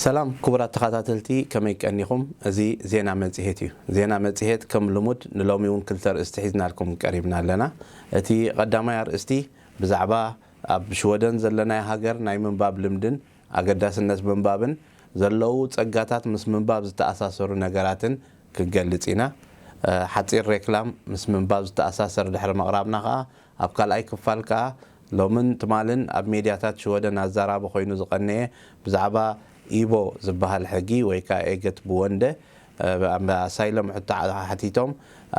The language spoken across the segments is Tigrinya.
ሰላም ክቡራት ተኸታተልቲ፣ ከመይ ቀኒኹም? እዚ ዜና መጽሔት እዩ። ዜና መጽሔት ከም ልሙድ ንሎሚ እውን ክልተ ኣርእስቲ ሒዝናልኩም ቀሪብና ኣለና። እቲ ቀዳማይ ኣርእስቲ ብዛዕባ ኣብ ሽወደን ዘለናዮ ሃገር ናይ ምንባብ ልምድን ኣገዳስነት ምንባብን ዘለዉ ጸጋታት ምስ ምንባብ ዝተኣሳሰሩ ነገራትን ክንገልጽ ኢና። እ፣ ሓጺር ሬክላም ምስ ምንባብ ዝተኣሳሰር ድሕሪ ምቕራብና ኸኣ፣ ኣብ ካልኣይ ክፋል ከኣ ሎምን ትማልን ኣብ ሜድያታት ሽወደን ኣዛራቢ ኮይኑ ዝቐነየ ብዛዕባ ኢቦ ዝበሃል ሕጊ ወይ ከኣ ኤገት ብወንደ፣ እ፣ ኣብ ኣሳይለም ሕቶ ሓቲቶም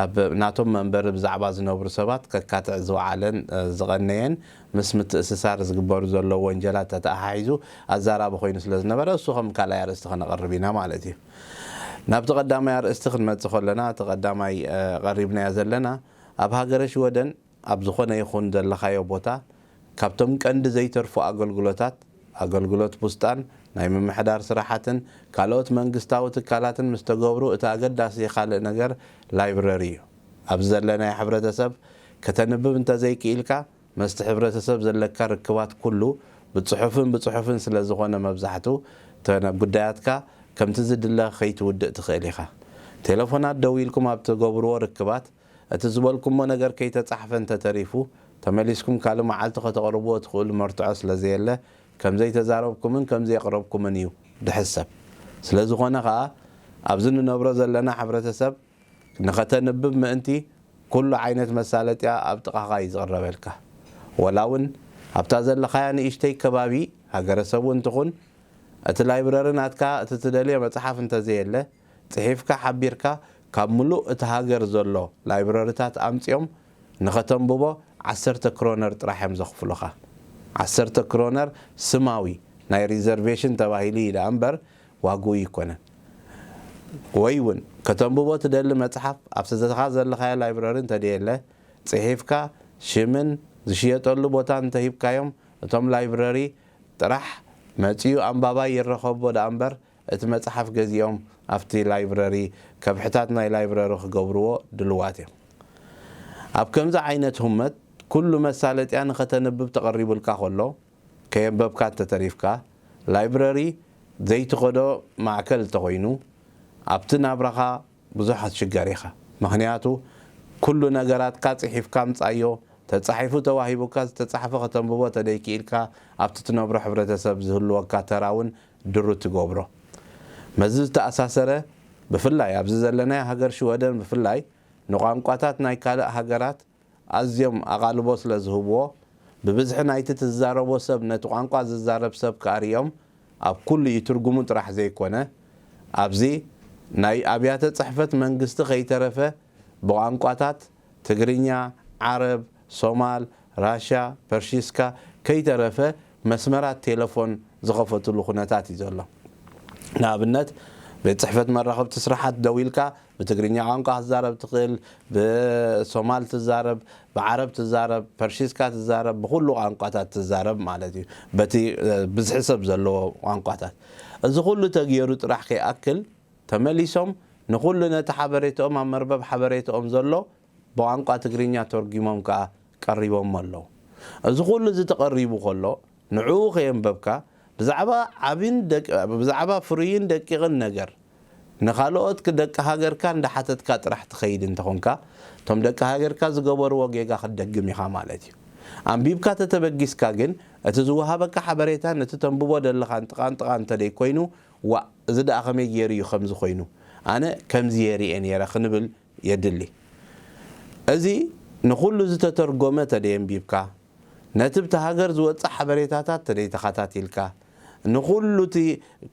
ኣብ ናቶም መንበሪ ብዛዕባ ዝነብሩ ሰባት ከካትዕ ዝወዓለን፣ እ፣ ዝቐነየን ምስ ምትእስሳር ዝግበሩ ዘለዉ ወንጀላት ተተሓሒዙ ኣዛራቢ ኮይኑ ስለ ዝነበረ፣ እሱ ከም ካልኣይ ኣርእስቲ ከነቕርብ ኢና ማለት እዩ። ናብቲ ቀዳማይ ኣርእስቲ ክንመጽእ ከለና፣ እቲ ቀዳማይ፣ እ፣ ቀሪብናዮ ዘለና፣ ኣብ ሃገረ ሽወደን ኣብ ዝኾነ ይኹን ዘለኻዮ ቦታ፣ ካብቶም ቀንዲ ዘይተርፉ ኣገልግሎታት፣ ኣገልግሎት ቡስጣን ናይ ምምሕዳር ስራሓትን ካልኦት መንግስታዊ ትካላትን ምስ ተገብሩ፣ እቲ ኣገዳሲ ካልእ ነገር ላይብረሪ እዩ። ኣብዚ ዘለናዮ ሕብረተሰብ ከተንብብ እንተዘይክኢልካ፣ መስቲ ሕብረተሰብ ዘለካ ርክባት ኩሉ ብጽሑፍን ብጽሑፍን ስለ ዝኾነ፣ መብዛሕቱ ተነ-፣ ጉዳያትካ ከምቲ ዝድለ ከይትውድእ ትኽእል ኢኻ። ቴሌፎናት ደዊልኩም ኣብ ትገብርዎ ርክባት፣ እቲ ዝበልኩሞ ነገር ከይተጻሕፈ እንተተሪፉ፣ ተመሊስኩም ካልእ መዓልቲ ከተቕርብዎ ትኽእሉ መርትዖ ስለ ዘየለ፣ ከም ዘይተዛረብኩምን ከም ዘየቕረብኩምን እዩ ድሕሰብ። ስለ ዝኾነ ኸኣ፣ ኣብዚ ንነብሮ ዘለና ሕብረተሰብ ንኸተንብብ ምእንቲ፣ ኩሉ ዓይነት መሳለጥያ ኣብ ጥቓኻ እዩ ዝቕረበልካ። ወላ እውን ኣብታ ዘለኻያ ንእሽተይ ከባቢ ሃገረሰብ እውን ትኹን፣ እቲ ላይብረሪ ናትካ፣ እቲ ትደልዮ መጽሓፍ እንተዘየለ፣ ጽሒፍካ ሓቢርካ ካብ ምሉእ እቲ ሃገር ዘሎ ላይብረሪታት ኣምጺኦም ንኸተንብቦ ዓሰርተ ክሮነር ጥራሕ እዮም ዘኽፍሉኻ። ዓሰርተ ክሮነር ስማዊ፣ ናይ ሪዘርቬሽን ተባሂሉ እዩ ደኣ እምበር፣ ዋግኡ ኣይኮነን። ወይ እውን ከተንብቦ ትደሊ መጽሓፍ ኣብ ስደትኻ ዘለኻዮ ላይብረሪ እንተደየለ፣ ጽሒፍካ ሽምን ዝሽየጠሉ ቦታን እንተሂብካዮም፣ እቶም ላይብረሪ ጥራሕ መጺኡ ኣንባባይ ይረኸቦ ደኣ እምበር፣ እቲ መጽሓፍ ገዚኦም ኣብቲ ላይብረሪ፣ ከብሕታት ናይ ላይብረሪ ክገብርዎ ድልዋት እዮም። ኣብ ከምዚ ዓይነት ህሞት፣ ኩሉ መሳለጥያ ንኸተንብብ ተቐሪቡልካ ከሎ፣ ከየንበብካ እንተተሪፍካ፣ ላይብረሪ ዘይትኸዶ ማእከል እንተኾይኑ፣ ኣብቲ ናብራኻ ብዙሕ ክትሽገር ኢኻ። ምኽንያቱ፣ ኩሉ ነገራትካ ጽሒፍካ ምጻዮ፣ ተጻሒፉ ተዋሂቡካ ዝተጻሕፈ ከተንብቦ ተደይክኢልካ፣ ኣብቲ ትነብሮ ሕብረተሰብ ዝህልወካ ተራ እውን ድሩት ትገብሮ። መዚ ዝተኣሳሰረ፣ ብፍላይ ኣብዚ ዘለናዮ ሃገር ሽወደን ብፍላይ፣ ንቋንቋታት ናይ ካልእ ሃገራት ኣዝዮም ኣቓልቦ ስለ ዝህብዎ፣ ብብዝሒ ናይቲ ትዛረቦ ሰብ ነቲ ቋንቋ ዝዛረብ ሰብ ከኣ ርእዮም፣ ኣብ ኩሉ እዩ ትርጉሙ ጥራሕ ዘይኮነ፣ ኣብዚ ናይ ኣብያተ ጽሕፈት መንግስቲ ከይተረፈ ብቋንቋታት ትግርኛ፣ ዓረብ፣ ሶማል፣ ራሻ፣ ፐርሺስካ ከይተረፈ መስመራት ቴሌፎን ዝኸፈትሉ ኩነታት እዩ ዘሎ። ንኣብነት፣ ቤት ጽሕፈት መራኸብቲ ስራሓት ደዊልካ ብትግርኛ ቋንቋ ክትዛረብ ትኽእል፣ ብሶማል ትዛረብ፣ ብዓረብ ትዛረብ፣ ፐርሺስካ ትዛረብ፣ ብኹሉ ቋንቋታት ትዛረብ ማለት እዩ። በቲ፣ እ፣ ብዝሒ ሰብ ዘለዎ ቋንቋታት። እዚ ኩሉ ተገይሩ ጥራሕ ከይኣክል፣ ተመሊሶም ንኹሉ ነቲ ሓበሬታኦም ኣብ መርበብ ሓበሬታኦም ዘሎ ብቋንቋ ትግርኛ ተርጒሞም ከኣ ቀሪቦሞ ኣለዉ። እዚ ኩሉ እዚ ተቐሪቡ ከሎ፣ ንዕኡ ከየንበብካ፣ ብዛዕባ ዓቢን ደቂ-፣ ብዛዕባ ፍሩይን ደቂቕን ነገር ንኻልኦት ደቂ ሃገርካ እንዳሓተትካ ጥራሕ ትኸይድ እንተኾንካ፣ እቶም ደቂ ሃገርካ ዝገበርዎ ጌጋ ክትደግም ኢኻ ማለት እዩ። ኣንቢብካ ተተበጊስካ ግን፣ እቲ ዝወሃበካ ሓበሬታን እቲ ተንብቦ ደለኻን ጥቓን ጥቓን እንተደይኮይኑ፣ "ዋእ፣ እዚ ደኣ ከመይ ገይሩ እዩ ከምዚ ኮይኑ? ኣነ ከምዚ እየ ርእየ ነይረ" ክንብል የድሊ። እዚ ንኹሉ ዝተተርጎመ ተደየንቢብካ፣ ነቲ ብቲ ሃገር ዝወጽእ ሓበሬታታት ተደይተኸታቲልካ፣ ንኹሉ እቲ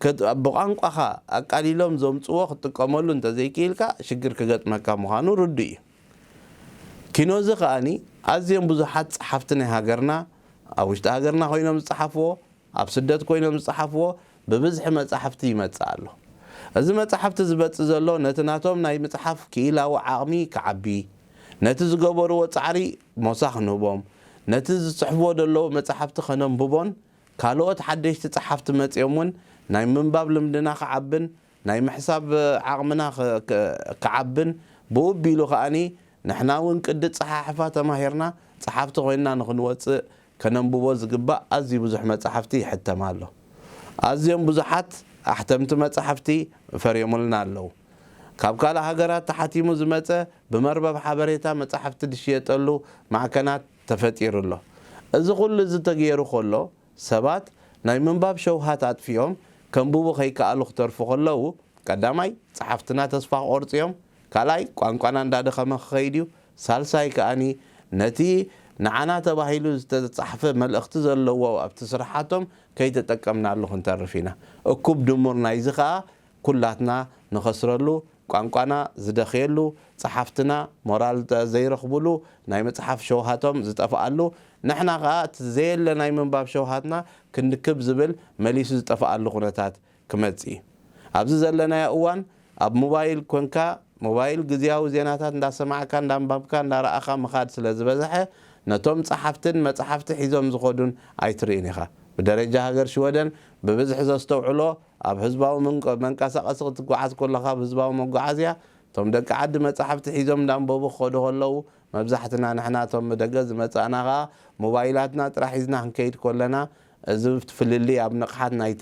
ከት-፣ ብቋንቋኻ ኣቃሊሎም ዘምጽዎ ክትጥቀመሉ እንተዘይክኢልካ፣ ሽግር ክገጥመካ ምዃኑ ርዱእ እዩ። ኪኖዚ ከኣኒ፣ ኣዝዮም ብዙሓት ጸሓፍቲ ናይ ሃገርና፣ ኣብ ውሽጢ ሃገርና ኮይኖም ዝጸሓፍዎ፣ ኣብ ስደት ኮይኖም ዝጸሓፍዎ ብብዝሒ መጻሕፍቲ ይመጽእ ኣሎ። እዚ መጻሕፍቲ ዝበጽእ ዘሎ ነቲ ናቶም ናይ ምጽሓፍ ክኢላዊ ዓቕሚ ክዓቢ፣ ነቲ ዝገበርዎ ጻዕሪ ሞሳ ክንህቦም፣ ነቲ ዝጽሕፍዎ ዘለዉ መጻሕፍቲ ከነንብቦን ካልኦት ሓደሽቲ ጸሓፍቲ መጺኦም እውን ናይ ምንባብ ልምድና ክዓብን ናይ ምሕሳብ ዓቕምና ክ-፣ ክ-፣ ክዓብን ብኡ ኣቢሉ ከኣኒ ንሕና እውን ቅዲ ኣጸሓሕፋ ተማሂርና ጸሓፍቲ ኮይንና ንኽንወጽእ ከነንብቦ ዝግባእ ኣዝዩ ብዙሕ መጻሕፍቲ ይሕተም ኣሎ። ኣዝዮም ብዙሓት ኣሕተምቲ መጻሕፍቲ ፈርዮምልና ኣለዉ። ካብ ካልእ ሃገራት ተሓቲሙ ዝመጸ ብመርበብ ሓበሬታ መጻሕፍቲ ዝሽየጠሉ ማዕከናት ተፈጢሩ ኣሎ። እዚ ኩሉ እዚ ተገይሩ ከሎ ሰባት ናይ ምንባብ ሸውሃት ኣጥፊኦም ከንብቡ ከይከኣሉ ክተርፉ ከለዉ ቀዳማይ ጸሓፍትና ተስፋ ክቆርጹ እዮም። ካልኣይ ቋንቋና እንዳደኸመ ክኸይድ እዩ። ሳልሳይ ከኣኒ ነቲ ንዓና ተባሂሉ ዝተጻሕፈ መልእኽቲ ዘለዎ ኣብቲ ስርሓቶም ከይተጠቀምናሉ ክንተርፍ ኢና። እኩብ ድሙር ናይዚ ከኣ ኩላትና ንኸስረሉ፣ ቋንቋና ዝደኽየሉ፣ ጸሓፍትና ሞራል ዘይረኽቡሉ፣ ናይ መጽሓፍ ሸውሃቶም ዝጠፍኣሉ፣ ንሕና ከኣ እቲ ዘየለ ናይ ምንባብ ሸውሃትና ክንክብ ዝብል መሊሱ ዝጠፍኣሉ ኩነታት ክመጽእ እዩ። ኣብዚ ዘለናዮ እዋን ኣብ ሞባይል ኮንካ ሞባይል ግዝያዊ ዜናታት እንዳሰማዕካ እንዳንባብካ እንዳረኣኻ ምኻድ ስለ ዝበዝሐ ነቶም ጸሓፍትን መጽሓፍቲ ሒዞም ዝኸዱን ኣይትርእን ኢኻ። ብደረጃ ሃገር ሽወደን ብብዝሒ ዘስተውዕሎ ኣብ ህዝባዊ መንቀ- መንቀሳቐሲ ክትጓዓዝ ከለኻ ብህዝባዊ መጓዓዝያ እቶም ደቂ ዓዲ መጻሕፍቲ ሒዞም እንዳንበቡ ክኸዱ ከለዉ መብዛሕትና ንሕና እቶም ብደገ ዝመጻእና ኸኣ ሞባይላትና ጥራሕ ሒዝና ክንከይድ ከለና እዚ ፍልልይ ኣብ ንቕሓት ናይቲ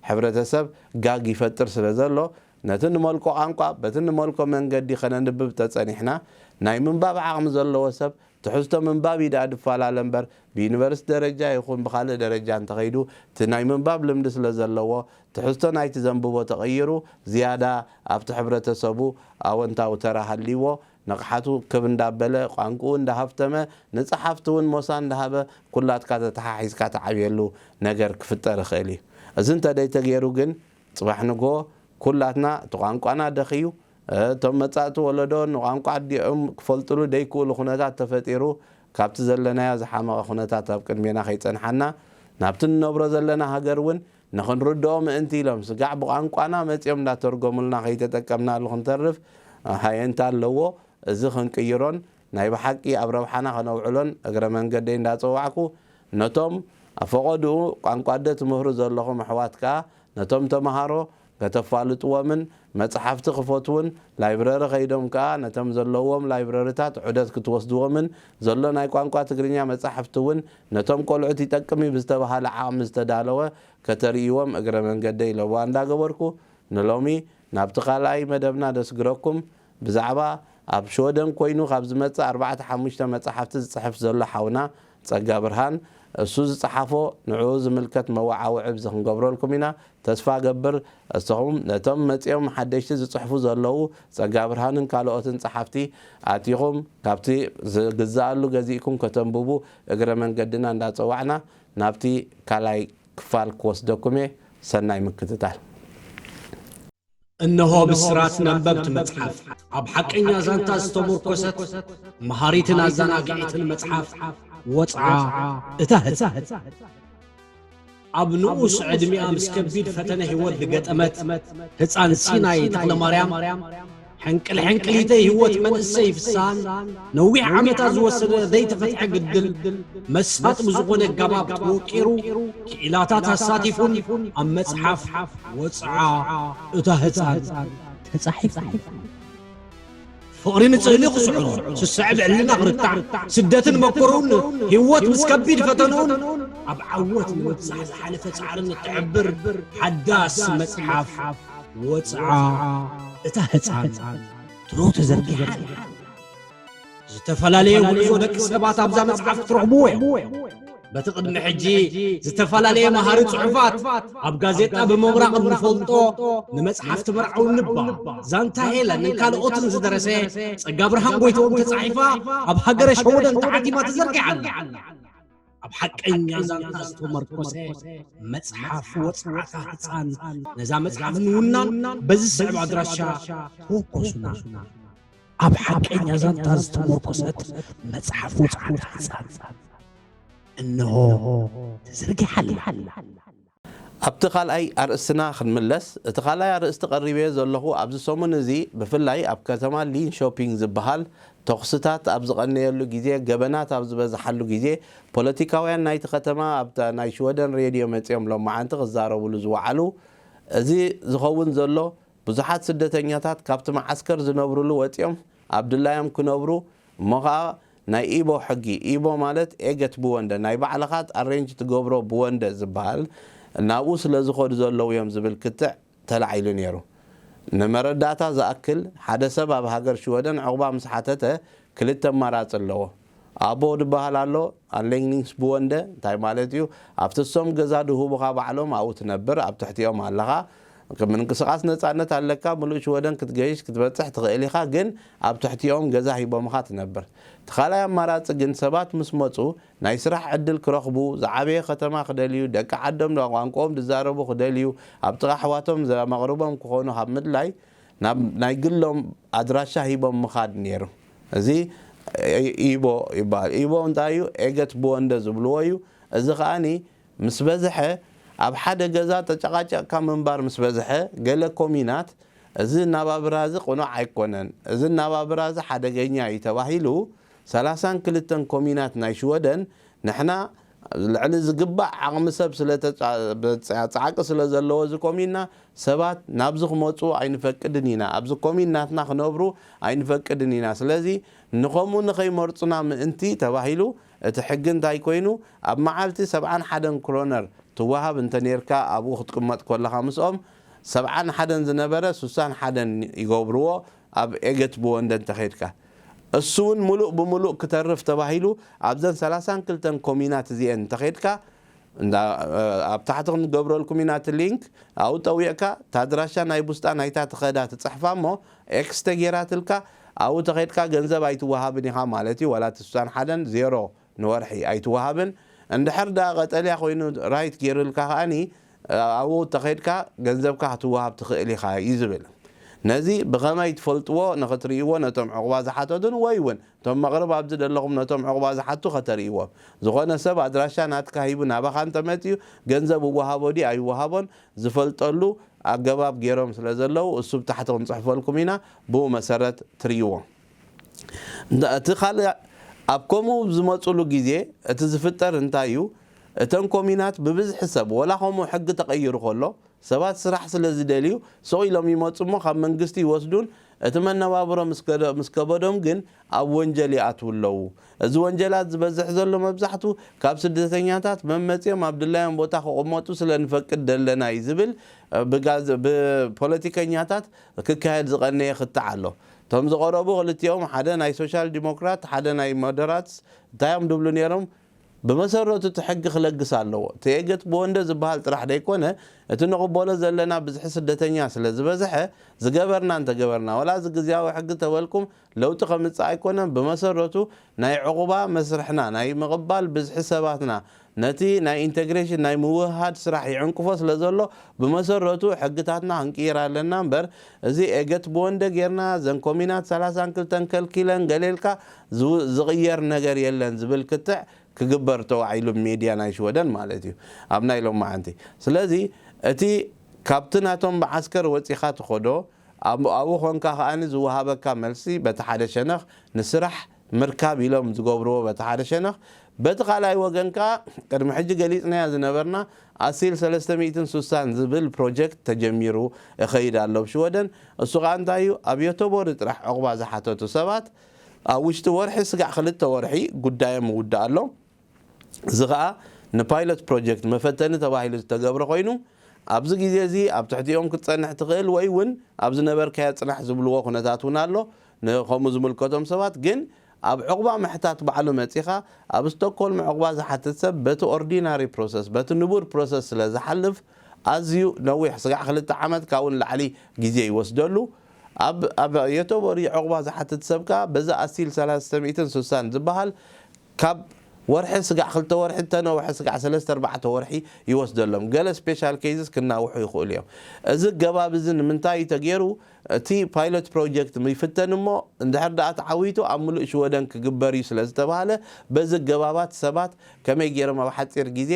ሕብረተሰብ ጋግ ይፈጥር ስለ ዘሎ ነቲ ንመልኮ ቋንቋ በቲ ንመልኮ መንገዲ ከነንብብ ተጸኒሕና ናይ ምንባብ ዓቕሚ ዘለዎ ሰብ ትሕዝቶ ምንባብ እዩ ደኣ ዝፈላለ እምበር ብዩኒቨርስቲ ደረጃ ይኹን ብኻልእ ደረጃ እንተኸይዱ እቲ ናይ ምንባብ ልምዲ ስለ ዘለዎ ትሕዝቶ ናይቲ ዘንብቦ ተቐይሩ ዝያዳ ኣብቲ ሕብረተሰቡ ኣወንታዊ ተራ ሃልይዎ ንቕሓቱ ክብ እንዳበለ ቋንቁኡ እንዳሃፍተመ ንጸሓፍቲ እውን ሞሳ እንዳሃበ ኩላትካ ተተሓሒዝካ ትዓብየሉ ነገር ክፍጠር ይኽእል እዩ። እዚ እንተደይተገይሩ ግን ጽባሕ ንግሆ ኩላትና እቲ ቋንቋና ደኽዩ እቶም መጻእቲ ወለዶ ንቋንቋ ኣዲኦም ክፈልጥሉ ደይክእሉ ኩነታት ተፈጢሩ ካብቲ ዘለናዮ ዝሓመቐ ኩነታት ኣብ ቅድሜና ከይጸንሓና ናብቲ ንነብሮ ዘለና ሃገር እውን ንኽንርድኦ ምእንቲ ኢሎም ስጋዕ ብቋንቋና መጺኦም እንዳተርጎሙልና ከይተጠቀምናሉ ክንተርፍ ሃየንታ ኣለዎ። እዚ ክንቅይሮን ናይ ብሓቂ ኣብ ረብሓና ከነውዕሎን እግረ መንገደይ እንዳጸዋዕኩ ነቶም ኣብ ፈቐድኡ ቋንቋ ኣደ ትምህሩ ዘለኹም ኣሕዋት ከኣ ነቶም ተምሃሮ ከተፋልጥዎምን መጽሓፍቲ ክፈትዉን ላይብረሪ ከይዶም ከኣ ነቶም ዘለዎም ላይብረሪታት ዑደት ክትወስድዎምን ዘሎ ናይ ቋንቋ ትግርኛ መጻሕፍቲ እውን ነቶም ቆልዑት ይጠቅም እዩ ብዝተባሃለ ዓቕሚ ዝተዳለወ ከተርእይዎም እግረ መንገደይ ለበዋ እንዳገበርኩ ንሎሚ ናብቲ ካልኣይ መደብና ደስግረኩም ብዛዕባ ኣብ ሽወደን ኮይኑ ካብ ዝመጽእ ኣርባዕተ ሓሙሽተ መጻሕፍቲ ዝጽሕፍ ዘሎ ሓውና ጸጋብርሃን እሱ ዝጸሓፎ ንዕኡ ዝምልከት መወዓውዒ ኣብዚ ክንገብረልኩም ኢና። ተስፋ ገብር እስኹም ነቶም መጺኦም ሓደሽቲ ዝጽሕፉ ዘለዉ ጸጋብርሃንን ካልኦትን ጸሓፍቲ ኣቲኹም ካብቲ ዝግዝኣሉ ገዚእኩም ከተንብቡ እግረ መንገድና እንዳጸዋዕና ናብቲ ካልኣይ ክፋል ክወስደኩም እየ። ሰናይ ምክትታል። እነሆ ብስራት ነበብቲ መጽሓፍ ኣብ ሓቀኛ ዛንታ ዝተሞርኮሰት መሃሪትን ኣዘናግዒትን መጽሓፍ ወጽዓ እታ ህጻን ኣብ ንኡስ ዕድሚኣ ምስ ከቢድ ፈተነ ህይወት ዝገጠመት ህጻን ሲናይ ተኽለማርያም ሕንቅል ሕንቅሊተይ ህይወት መንእሰይ ፍስሃን ነዊሕ ዓመታት ዝወሰደ ዘይተፈትሐ ግድል መሳጢ ብዝኾነ ኣገባብ ተወቂሩ ክኢላታት ኣሳቲፉን ኣብ መጽሓፍ ወጽዓ እታ ህጻን ተጻሒፉ። ፍቕሪ ንጽህሊ ክስዕሮ፣ ስስዐ ብዕልና ክርታዕ፣ ስደትን መከርኡን ህይወት ምስ ከቢድ ፈተንኡን ኣብ ዓወት ንምብጻሕ ዝሓለፈ ጻዕርን እትሕብር ሓዳስ መጽሓፍ ወጽዓ እታ ህጻን ትሮ ተዘርጊሓ ኣላ። ዝተፈላለየ ጉዕዞ ደቂ ሰባት ኣብዛ መጽሓፍ ክትረኽብዎ እዮም። በቲ ቅድሚ ሕጂ ዝተፈላለየ መሃሪ ጽሑፋት ኣብ ጋዜጣ ብምቕራቕ እንፈልጦ ንመጽሓፍቲ መርዓዊ ንባ ዛንታ ሄለንን ካልኦትን ዝደረሰ ጸጋብርሃን ጎይትኦም ተጻሒፋ ኣብ ሃገረ ሸወደን ተሓቲማ ተዘርጊሓ ኣላ። ኣብ ሓቀኛ ዛንታ ዝተመርኮሰ መጽሓፍ ወጽዓታ ህጻን ነዛ መጽሓፍ ንውናን በዚ ዝስዕብ ኣድራሻ ተወከሱና። ኣብ ሓቀኛ ዛንታ ዝተመርኮሰት መጽሓፍ ወጽዓታ ህጻን እንሆ ተዘርጊሓ ኣላ። ኣብቲ ካልኣይ ኣርእስትና ክንምለስ፣ እቲ ካልኣይ ኣርእስቲ ቀሪበዮ ዘለኹ ኣብዚ ሰሙን እዚ ብፍላይ ኣብ ከተማ ሊንሾፒንግ ዝበሃል ተኹስታት ኣብ ዝቐነየሉ ግዜ፣ ገበናት ኣብ ዝበዝሓሉ ግዜ፣ ፖለቲካውያን ናይቲ ከተማ ኣብታ ናይ ሽወደን ሬድዮ መጺኦም ሎማዓንቲ ክዛረብሉ ዝወዓሉ፣ እዚ ዝኸውን ዘሎ ብዙሓት ስደተኛታት ካብቲ መዓስከር ዝነብርሉ ወጺኦም ኣብ ድላዮም ክነብሩ እሞ ኸኣ ናይ ኢቦ ሕጊ፣ ኢቦ ማለት ኤገት ብወንደ፣ ናይ ባዕልኻ ኣሬንጅ ትገብሮ ብወንደ ዝበሃል፣ ናብኡ ስለ ዝኸዱ ዘለዉ እዮም ዝብል ክትዕ ተላዒሉ ነይሩ። ንመረዳእታ ዝኣክል፣ ሓደ ሰብ ኣብ ሃገር ሽወደን ዕቑባ ምስ ሓተተ፣ ክልተ ኣማራጺ ኣለዎ። ኣቦ ዝበሃል ኣሎ፣ ኣንሌግኒንግስ ብወንደ፣ እንታይ ማለት እዩ? ኣብቲ እሶም ገዛ ዝህቡኻ ባዕሎም ኣብኡ ትነብር፣ ኣብ ትሕቲኦም ኣለኻ። ምንቅስቓስ ነጻነት ኣለካ፣ ምሉእ ሽወደን ክትገይሽ ክትበጽሕ ትኽእል ኢኻ፣ ግን ኣብ ትሕቲኦም ገዛ ሂቦምኻ ትነብር። እቲ ካልኣይ ኣማራጺ ግን ሰባት ምስ መጹ ናይ ስራሕ ዕድል ክረኽቡ፣ ዝዓበየ ከተማ ክደልዩ፣ ደቂ ዓዶም ቋንቋኦም ዝዛረቡ ክደልዩ፣ ኣብ ጥቓ ኣሕዋቶም ዘመቕርቦም ክኾኑ ካብ ምድላይ ናብ ናይ ግሎም ኣድራሻ ሂቦም ምኻድ ነይሩ። እዚ ኢቦ ይበሃል። ኢቦ እንታይ እዩ? ኤገት ብወንደ ዝብልዎ እዩ። እዚ ከኣኒ ምስ በዝሐ ኣብ ሓደ ገዛ ተጨቓጨቕካ ምንባር ምስ በዝሐ ገለ ኮሚናት እዚ ኣነባብራ እዚ ቅኑዕ ኣይኮነን፣ እዚ ኣነባብራ እዚ ሓደገኛ እዩ ተባሂሉ ሰላሳን ክልተን ኮሚናት ናይ ሽወደን ንሕና ልዕሊ ዝግባእ ዓቕሚ ሰብ ስለ ተጻ-፣ በጻ-፣ ጻዕቂ ስለ ዘለዎ እዚ ኮሚና ሰባት ናብዚ ክመጹ ኣይንፈቅድን ኢና፣ ኣብዚ ኮሚን ናትና ክነብሩ ኣይንፈቅድን ኢና። ስለዚ ንኸምኡ ንኸይመርጹና ምእንቲ ተባሂሉ እቲ ሕጊ እንታይ ኮይኑ ኣብ መዓልቲ ሰብዓን ሓደን ክሮነር ትወሃብ እንተ ኔርካ ኣብኡ ክትቅመጥ ከለኻ ምስኦም ሰብዓን ሓደን ዝነበረ ሱሳን ሓደን ይገብርዎ ኣብ ኤገት ብወንደ እንተኸድካ። እሱ እውን ምሉእ ብምሉእ ክተርፍ ተባሂሉ ኣብዘን ሰላሳን ክልተን ኮሚናት እዚአን እንተኸድካ እንዳ ኣብ ታሕቲ ክንገብረልኩም ኢና እቲ ሊንክ ኣብኡ ጠዊቕካ ታድራሻ ናይ ቡስጣ ናይታ ትኸዳ ትፅሕፋ እሞ ኤክስ ተጌራትልካ ኣብኡ ተኸድካ ገንዘብ ኣይትወሃብን ኢኻ ማለት እዩ። ዋላ እቲ ሱሳን ሓደን ዜሮ ንወርሒ ኣይትወሃብን። እንድሕር ደኣ ቀጠልያ ኮይኑ ራይት ገይሩልካ ከኣኒ ኣብኡ ተኸድካ ገንዘብካ ክትወሃብ ትኽእል ኢኻ እዩ ዝብል። ነዚ ብኸመይ ትፈልጥዎ ንኽትርእይዎ ነቶም ዕቑባ ዝሓተቱን ወይ እውን እቶም መቕርብ ኣብዚ ዘለኹም ነቶም ዕቑባ ዝሓቱ ከተርእይዎም። ዝኾነ ሰብ ኣድራሻ ናትካ ሂቡ ናባኻ እንተመፅዩ ገንዘብ እወሃቦ ድዩ ኣይወሃቦን ዝፈልጠሉ ኣገባብ ገይሮም ስለ ዘለዉ እሱ ብታሕቲ ክንፅሕፈልኩም ኢና ብኡ መሰረት ትርእይዎም። እቲ ካልእ ኣብ ከምኡ ዝመፁሉ ግዜ እቲ ዝፍጠር እንታይ እዩ? እተን ኮሚናት ብብዝሒ ሰብ ወላ ከምኡ ሕጊ ተቐይሩ ከሎ ሰባት ስራሕ ስለ ዝደልዩ ስቕ ኢሎም ይመፁ እሞ ካብ መንግስቲ ይወስዱን እቲ መነባብሮ ምስ ከበዶም ግን ኣብ ወንጀል ይኣትዉ ኣለዉ። እዚ ወንጀላት ዝበዝሕ ዘሎ መብዛሕቱ ካብ ስደተኛታት መመፅኦም ኣብ ድላዮም ቦታ ክቕመጡ ስለ ንፈቅድ ደለና እዩ ዝብል ብፖለቲከኛታት ክካየድ ዝቐነየ ክትዕ ኣሎ። እቶም ዝቐረቡ ክልቲኦም ሓደ ናይ ሶሻል ዲሞክራት ሓደ ናይ ሞደራትስ እንታይ እዮም ድብሉ ነይሮም? ብመሰረቱ እቲ ሕጊ ክለግስ ኣለዎ። እቲ ኤገት ብወንደ ዝበሃል ጥራሕ ደይኮነ እቲ ንቕበሎ ዘለና ብዝሒ ስደተኛ ስለ ዝበዝሐ ዝገበርና እንተገበርና ዋላ እዚ ግዝያዊ ሕጊ ተበልኩም ለውጢ ከምፅእ ኣይኮነን። ብመሰረቱ ናይ ዕቑባ መስርሕና ናይ ምቕባል ብዝሒ ሰባትና ነቲ ናይ ኢንተግሬሽን ናይ ምውህሃድ ስራሕ ይዕንቅፎ ስለ ዘሎ ብመሰረቱ ሕግታትና ክንቅይር ኣለና እምበር እዚ ኤገት ብወንደ ጌርና ዘን ኮሚናት ሰላሳን ክልተን ከልኪለን ገሌልካ ዝቕየር ነገር የለን ዝብል ክትዕ ክግበር ተዋዒሉ ሚድያ ናይ ሽወደን ማለት እዩ ኣብ ናይ ሎማዓንቲ። ስለዚ እቲ ካብቲ ናቶም ብዓስከር ወፂኻ ትኸዶ ኣብኡ ኮንካ ከኣ ዝወሃበካ መልሲ በቲ ሓደ ሸነኽ ንስራሕ ምርካብ ኢሎም ዝገብርዎ በቲ ሓደ ሸነኽ በቲ ካልኣይ ወገን ከኣ ቅድሚ ሕጂ ገሊፅናዮ ዝነበርና ኣሲል ሰለስተ ሚእትን ሱሳን ዝብል ፕሮጀክት ተጀሚሩ እኸይድ ኣሎ ኣብ ሽወደን። እሱ ከኣ እንታይ እዩ ኣብ ዮቶቦሪ ጥራሕ ዕቑባ ዝሓተቱ ሰባት ኣብ ውሽጢ ወርሒ ስጋዕ ክልተ ወርሒ ጉዳዮም ይውዳእ ኣሎ። እዚ ከኣ ንፓይለት ፕሮጀክት መፈተኒ ተባሂሉ ዝተገብረ ኮይኑ ኣብዚ ግዜ እዚ ኣብ ትሕቲኦም ክትጸንሕ ትኽእል ወይ እውን ኣብ ዝነበርካዮ ጽናሕ ዝብልዎ ኩነታት እውን ኣሎ። ንከምኡ ዝምልከቶም ሰባት ግን ኣብ ዕቑባ ምሕታት ባዕሉ መጺኻ ኣብ ስቶክሆልም ዕቑባ ዝሓትት ሰብ በቲ ኦርዲናሪ ፕሮሰስ በቲ ንቡር ፕሮሰስ ስለ ዝሓልፍ ኣዝዩ ነዊሕ ስጋዕ ክልተ ዓመት ካብኡ ንላዕሊ ግዜ ይወስደሉ። ኣብ ኣብ ዮቶቦሪ ዕቑባ ዝሓትት ሰብ ከኣ በዚ ኣሲል ሰላሳ ሚእትን ሱሳን ዝበሃል ካብ ወርሒ ስጋዕ ክልተ ወርሒ እተነውሐ ስጋዕ ሰለስተ ኣርባዕተ ወርሒ ይወስደሎም። ገለ ስፔሻል ኬዝስ ክናውሑ ይኽእሉ እዮም። እዚ ገባብ እዚ ንምንታይ እዩ ተገይሩ? እቲ ፓይሎት ፕሮጀክት ይፍተን እሞ እንድሕር ደኣ ተዓዊቱ ኣብ ምሉእ ሽወደን ክግበር እዩ ስለ ዝተባህለ በዚ ገባባት ሰባት ከመይ ገይሮም ኣብ ሓፂር ግዜ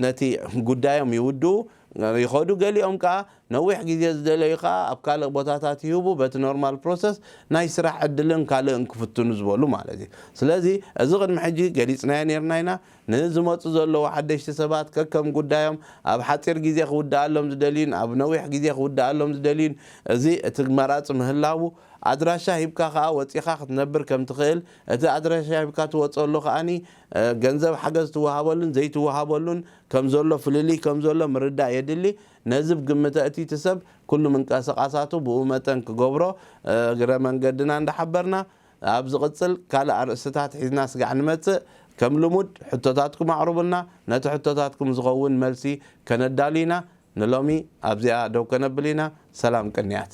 ነቲ ጉዳዮም ይውድኡ ይኸዱ። ገሊኦም ከኣ ነዊሕ ግዜ ዝደለዩ ከኣ ኣብ ካልእ ቦታታት ይህቡ በቲ ኖርማል ፕሮሰስ ናይ ስራሕ ዕድልን ካልእን ክፍትኑ ዝበሉ ማለት እዩ። ስለዚ እዚ ቅድሚ ሕጂ ገሊፅናዮ ነርና ኢና። ንዝመፁ ዘለዉ ሓደሽቲ ሰባት ከከም ጉዳዮም ኣብ ሓፂር ግዜ ክውድኣሎም ዝደልዩን ኣብ ነዊሕ ግዜ ክውድኣሎም ዝደልዩን እዚ እቲ መራፂ ምህላዉ ኣድራሻ ሂብካ ከኣ ወፂኻ ክትነብር ከም ትኽእል እቲ ኣድራሻ ሂብካ ትወፀሉ ከኣኒ ገንዘብ ሓገዝ ትወሃበሉን ዘይትወሃበሉን ከም ዘሎ ፍልልይ ከም ዘሎ ምርዳእ የድሊ። ነዚ ብግምት ኣእትይቲ ሰብ ኩሉ ምንቅስቓሳቱ ብኡ መጠን ክገብሮ እግረ መንገድና እንዳሓበርና፣ ኣብ ዝቕጽል ካልእ ኣርእስትታት ሒዝና ስጋዕ ንመጽእ። ከም ልሙድ ሕቶታትኩም ኣቕርቡልና፣ ነቲ ሕቶታትኩም ዝኸውን መልሲ ከነዳሉ ኢና። ንሎሚ ኣብዚኣ ደው ከነብል ኢና። ሰላም ቅንያት።